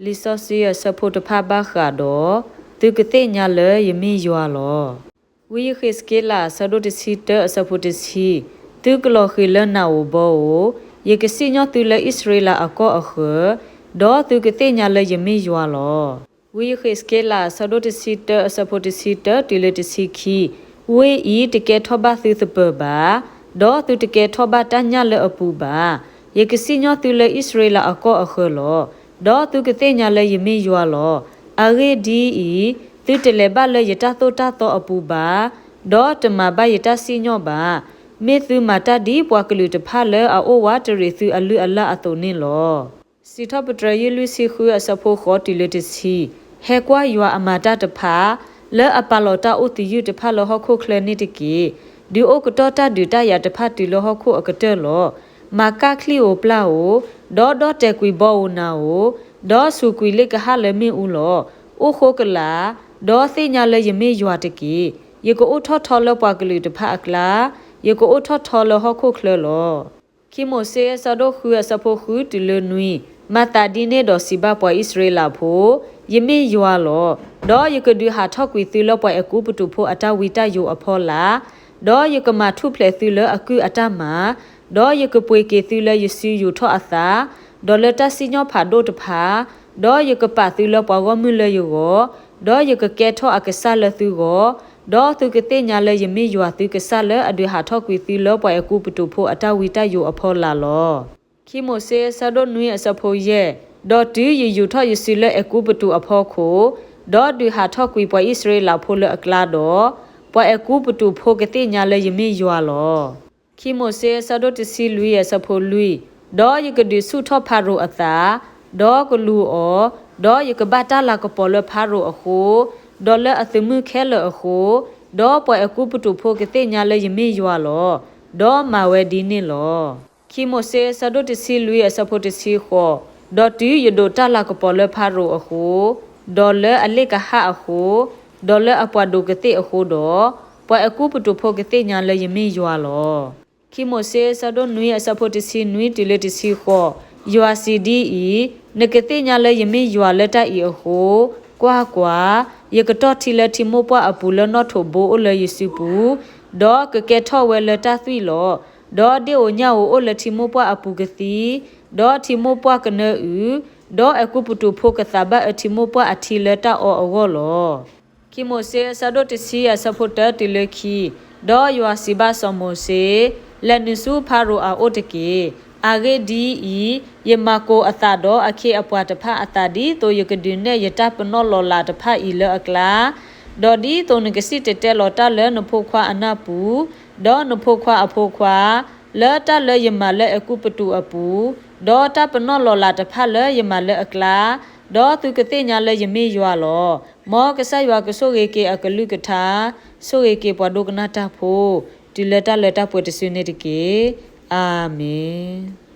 လံာ်စီဆှံအဆၢဖိတဖၣ်ဘၣ်ဃးဒီး သုကသ့ၣ်ညါလၢယမ့ၢ်ယွၤလီၤ. ဝံယဃ့းစက့လးအဆၢဒိၣ်တဆံတၢအဆၢဖိတဆံ, သုကလီၤဃံၤလၢနးဧိၤဘီဧိၤ, ယကစံၣ်ညီၣ်သုလၢအံၣ်စရ့လးအကီၢ်အဃၢၤ, ဒီးသုကသ့ၣ်ညါလၢယမ့ၢ်ယွၤလီၤ. ဝံယဃ့းစက့လးအဆၢဒိၣ်တဆံတၢအဆၢဖိတဆံတၢ တုၤလၢတဆံခံ, ဝ့ၢ်အံၤတကဲထီၣ်ဘၣ်သုသပၢၤဘၣ်, ဒီးသုတကဲထီၣ်ဘၣ်တၢ်ညၣ်လၢအပူၤဘၣ်. ယကစံၣ်ညီၣ်သုလၢအံၣ်စရ့လးအကီၢ်အဃၢၤလီၤ. ဒီးသုကသ့ၣ်ညါလၢယမ့ၢ်ယွၤလီၤ. အဂ့ၢ်ဒ်အံၤ, သုတလဲၤဘၣ်လၢယတၢ်သိၣ်တၢ်သီအပူၤဘၣ်, ဒီးတမၤဘၣ်ယတၢ်စံၣ်ညီၣ်ဘၣ်. မ့ၢ်သုမၤတၢ်ဒ်ပှၤကလုာ်တဖၣ်လၢအအိၣ်ဝးတရံးသုအလုၢ်အလၢ်အသိးန့ၣ်လီၤ. စံးထီၣ်ပတြၢၤယုၢ်လွံၢ်ဆံဃုအဆၢဖိဃိးတုၤလၢတဆံ, ဟဲကွၢ်ယွၤအမၤတၢ်တဖၣ်, လၢအပာ်လီၤတၢ်အိၣ်သယုၢ်တဖၣ်လၢဟီၣ်ခိၣ်ချၢန့ၣ်တက့ၢ်. ဒုးအိၣ်ကတီၢ်တၢ်ဒုးတၢ်ယၤတဖၣ်တုၤလၢဟီၣ်ခိၣ်အကတၢၢ်လီၤ. မၤကၢ်ချံၣ်ဧိၤပျၢ်ဧိၤ, ဒီးဒီၣ်တဲာ်ကွံာ်ဘီဧိၤနၤဧိၤ, ဒီးဆူးကွံာ်လ့ၣ်ကဟၣ်လၢမ့ၣ်အူလီၤ. အိၣ်ဃိကလာ်, ဒီးသ့ၣ်ညါလၢယမ့ၢ်ယွၤတက့ၢ်. ယကအိၣ်ထီၣ်ထီလၢပှၤကလုာ်တဖၣ်အကျါ, ယကအိၣ်ထီၣ်ထီလၢဟီၣ်ခိၣ်ချၢလီၤ. ခံမိၤၡ့အဆၢဒိၣ်ဃုအဆၢဖိဃုတုၤလၢနွံ, မၤသးဒ်န့ၣ်ဒီးစံးဘၣ်ပှၤအံၣ်စရ့လးဖိ, ယမ့ၢ်ယွၤလီၤ. ဒီးယကဒုးဟးထီၣ်ကွံာ်သုလၢပှၤအဲၤကူပတူးဖိအတၢ်ဝံတၢ်ယိးအဖီလာ်, ဒီးယကမၤထူၣ်ဖျဲးသုလၢအကုၢ်အတၢ်မၤ, ဒီးယကပှ့ၤက့ၤသုလၢယစုယူာ်ထီၣ်အသး, ဒီးလၢတၢ်စံၣ်ညီၣ်ဖးဒိၣ်တဖၣ်, ဒီးယကပာ်သုလၢပှၤဂီၢ်မုၢ်လၢယဂီၢ်, ဒီးယကကဲထီၣ်အကစၢ်လၢသုဂီၢ်, ဒီးသုကသ့ၣ်ညါလၢယမ့ၢ်ယွၤသုကစၢ်လၢအဒုးဟးထီၣ်ကွံာ်သုလၢပှၤအဲၤကူပတူးဖိအတၢ်ဝံတၢ်ယိးအဖီလာ်လီၤ. ခံမိၤၡ့အဆၢဒိၣ်နွံအဆၢဖိယဲၢ်, ဒီးတုၤယယူာ်ထီၣ်ယစုလၢအဲၤကူပတူးအဖီခိၣ်, ဒီးဒုးဟးထီၣ်ကွံာ်ပှၤအံၣ်စရ့လးဖိလၢအကျါဒီး, ပှၤအဲၤကူပတူးဖိကသ့ၣ်ညါလၢယမ့ၢ်ယွၤလီၤ. ခံမိၤၡ့အဆၢဒိၣ်တဆံလွံၢ်အဆၢဖိလွံၢ်, ဒီးယကဒုးဆူၣ်ထီၣ်ဖၤရိၤအသး, ဒီးကလူၤအီၤ, ဒီးယကဘၣ်တၢ်လၤကပီၤလၢဖၤရိၤအဃိ, ဒီးလၢအသုးမုၢ်ခဲလၢာ်အဃိ, ဒီးပှၤအဲၤကူပတူးဖိကသ့ၣ်ညါလၢယမ့ၢ်ယွၤလီၤ. ဒီးမၤဝဲဒ်န့ၣ်လီၤ. ခံမိၤၡ့အဆၢဒိၣ်တဆံလွံၢ်အဆၢဖိတဆံဃိး, ဒီးတုၤယဒိးတၢ်လၤကပီၤလၢဖၤရိၤအဃိ, ဒီးလၢအလ့ၣ်ကဟၣ်အဃိ, ဒီးလၢအပှၤဒိးကသ့ၣ်အဃိဒီး, ပှၤအဲၤကူပတူးဖိကသ့ၣ်ညါလၢယမ့ၢ်ယွၤလီၤ. ခံမိၤၡ့အဆၢဒိၣ်နွံအဆၢဖိတဆံနွံတုၤလၢတဆံဃိး, ယွၤစံးဒ်အံၤ, နကသ့ၣ်ညါလၢယမ့ၢ်ယွၤလၢတၢ်အံၤအဃိ, ကွၢ်ကွၢ်, ယကတီၢ်ထံလၢထံမိၢ်ပှၢ်အပူၤလၢနီၣ်ထိးဘိအိၣ်လၢယစုပူၤ, ဒီးကကဲထီၣ်ဝဲလၢတၢ်သွံၣ်လီၤ. ဒီးဒ့ၣ်ဧိၤညၣ်ဧိၤအိၣ်လၢထံမိၢ်ပှၢ်အပူၤကသံ, ဒီးထံမိၢ်ပှၢ်ကနၢအုၣ်, ဒီးအဲၤကူပတူးဖိကသးဘၣ်အၢထံမိၢ်ပှၢ်အထံလၢတၢ်အီအဂီၢ်လီၤ. ခံမိၤၡ့အဆၢဒိၣ်တဆံအဆၢဖိတၢတုၤလၢခံ, ဒီးယွၤစံးဘၣ်စီၤမိၤၡ့, လဲၤနုာ်ဆူဖၤရိၤအအိၣ်တက့ၢ်. အဂ့ၢ်ဒ်အံၤ, ယမၤကိးအသးဒီးအခ့အပှၤတဖၣ်အသးဒ်သိးယကဒုးနဲၣ်ယတၢ်ပနီၣ်လီၤလးတဖၣ်အံၤလၢအကျါ, ဒီးဒ်သိးနကစံၣ်တဲၤတဲလီၤတၢ်လၢနဖိခွါအနၢ်ပူၤ, ဒီးနဖိခွါအဖိခွါ, လၢတၢ်လၢယမၤလၢအဲၤကူပတူးအပူၤ, ဒီးတၢ်ပနီၣ်လီၤလးတဖၣ်လၢယမၤလၢအကျါ, ဒီးသုကသ့ၣ်ညါလၢယမ့ၢ်ယွၤလီၤ. မ်ကစၢ်ယွၤကဆိၣ်ဂ့ၤက့ၤအကလုၢ်ကထါ, ဆိၣ်ဂ့ၤက့ၤပှၤဒိကနၣ်တၢ်ဖိ, တုၤလၢတၢ်လၢတၢ်ပှဲၤတစုန့ၣ်တက့ၢ်. အၤမ့ၣ်.